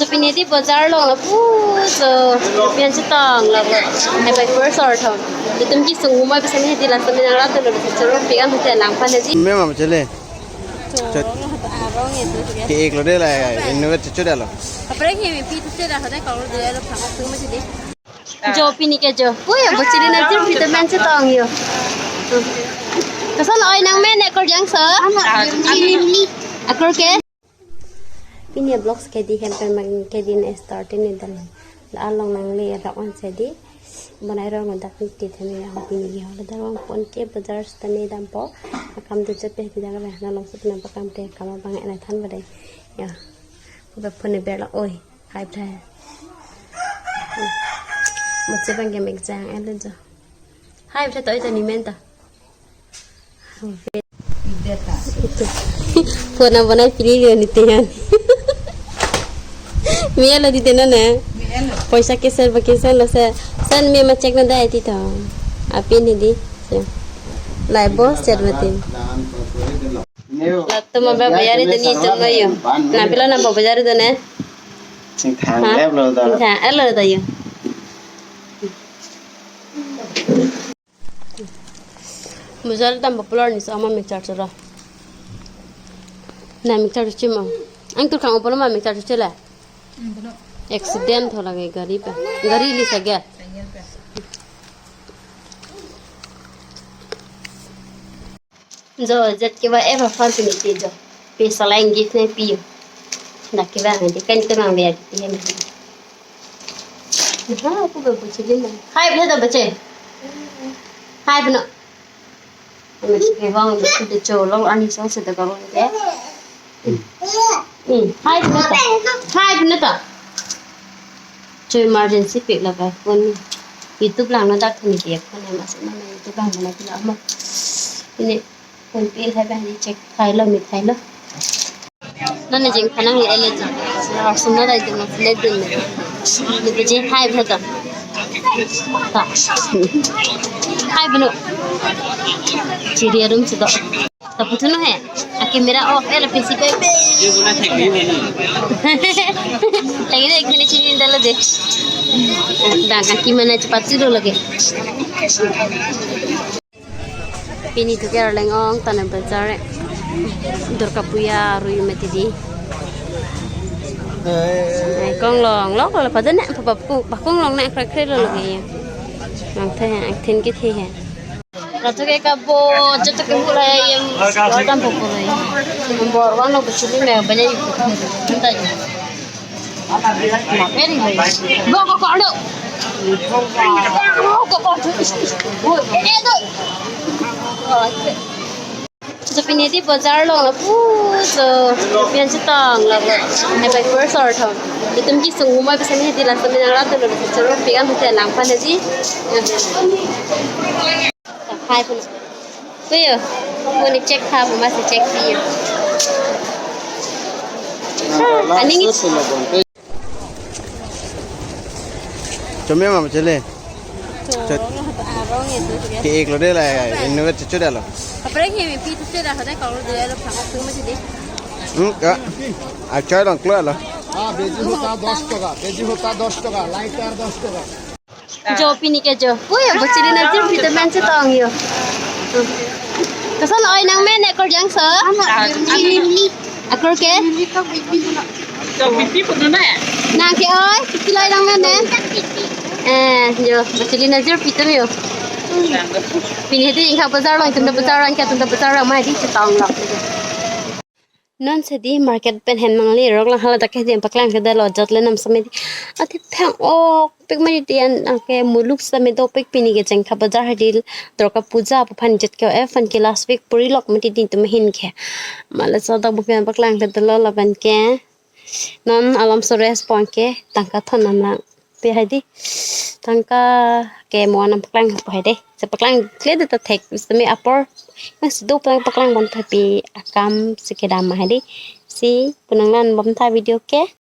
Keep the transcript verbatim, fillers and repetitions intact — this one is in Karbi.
So pini di bazar along lapuson, pian chetong lapu. Hai pai first or thom. Itum kesung humai pesan hedi laso menang rat lo, choro pian hotel lang pan hedi. Mema machele. Chot. Arong itu ya. Ke-ik lo de la, innovet chuchu da lo. Apa lagi yang pi tu dah ada kalau dia lo phang tu masih deh. Jo pini ke jo. Puyo, bachili na jir pita man chetong yo. Koson oi nangmen, ekor jangso? Ekor ke? Pini vlogs ke di hem pen mang ke din start ni dal. La along nangle rak wan se di. Bonai rong dak ni ti thani ya pini ya. La dal wang pon ke bazar seta ne dampo. Akam tu chepe di dal na long sut na pakam te kam abang ena than badai. Ya. Ko be phone ber la oi. Hai bhai. Mo che bang ke mek jang elo jo. Hai bhai, to ita ni men ta. Phone na bonai pili liyo ni tiyan. Mi elo di tena ne. Paisa ke ser ba ke ser lo se. Sen mi ma check na dai ti to. Apin hedi. Lai bo ser mati. Latum ma ba bazar itu ni tung lo yo. Na pilo na ba bazar itu ne. Sing thang Ha? Ep lo da. Sing thang ep lo da yo. Bazar dam popular ni so ama mixture choro. Na mixture chuchi ma. Ang tur kang opolo ma mixture chuchi la. Accident ho lage gari pe. Gari li sa gya. Jo, jat ke ba eva fan tu miti jo. Pe salang gift ne pi. Na ke ba ne kan te mang be ti hem. Ha, aku be buchi din. Hai, bhai da bache. Hai, bhai na. Ami ke bang tu de cho long ani song se da ka bang de. Hmm, hai, bhai na ta. Hai, bhai na ta. Cho emergency pik la ba phone. YouTube lang na dak ni dia phone ma se na YouTube lang na pila ma. Ini phone pay hai ba ni check hai lo mi hai lo. Nana jing phanang le ele jing. Sina sina dai dun sina dun. Ni biji hai bhai ta. Ta. Hai bhai no. Chiri arum si do. Ta puthu no he. A camera off ele pisi pe. Lagi deh kini chini dalo deh. Dah kaki mana cepat tidur lagi. Pini tu ke Arleng ong tana bazar e. Durga Puja rui mati di. Ai kong long long kalau pada ne papa ku pakong long ne kre kre lo lagi ya. Nang the ang thin ke the he. Ratu ke kabo jatuh ke mulai yang tam pokok lo ya. Bor wan lo kecil me banyak ikut. Entah. Go, go, go, alo. Go, go, go. Eh, do. So pini di bazar along lapuson, pian chetong lapu. Hai pai first or thom. Itum kesung humai pesan hedi laso menang rat lo, choro pian hotel lang pan hedi. Hai pun. Kuyo, pun check ha, mama se check piyo. Aning Chome ma chele. Chot. Arong itu ya. Ke-ik lo de la, innovet chuchu da lo. Apa lagi yang pi tu dah ada kalau dia lo phang tu masih deh. Hmm, ya. Achar dong keluar lo. हाँ, भेजी होता दस टका, भेजी होता दस टका, लाइटर दस टका। Jo pini ke jo. Puyo, bachili na jir pita man chetong yo. Koson oi nangmen, ekor jangso? Ekor ke? To pipi putu na. Nang ke oi, pipi lo oi nangmen ne? Eh, jo, bachili na jir pita yo. Pini di ingkha bazar lo, itum ta bazar lo, ingkha itum ta bazar lo, ma di chetong lo. Non se di market pen hen mangle rok lang hala ta ke di paklang ke da lo jat le nam same di. Ati phang ok pik mani di an ke muluk same dopik pini ke Chengkha bazar hadi Durga Puja aphan jet ke aphan ke last week puri lok mati di tum hin ke. Mala so dak bukyan paklang ke da lo laban ke. Non alam so respond ke tangka thon nam lang. Pe hai di. Tangka ke mo anam paklang po hai de. Se paklang kle de ta thek. Semi apor. Mas do paklang paklang bon tapi akam si kedam hai di. Si punang lan bom ta video ke.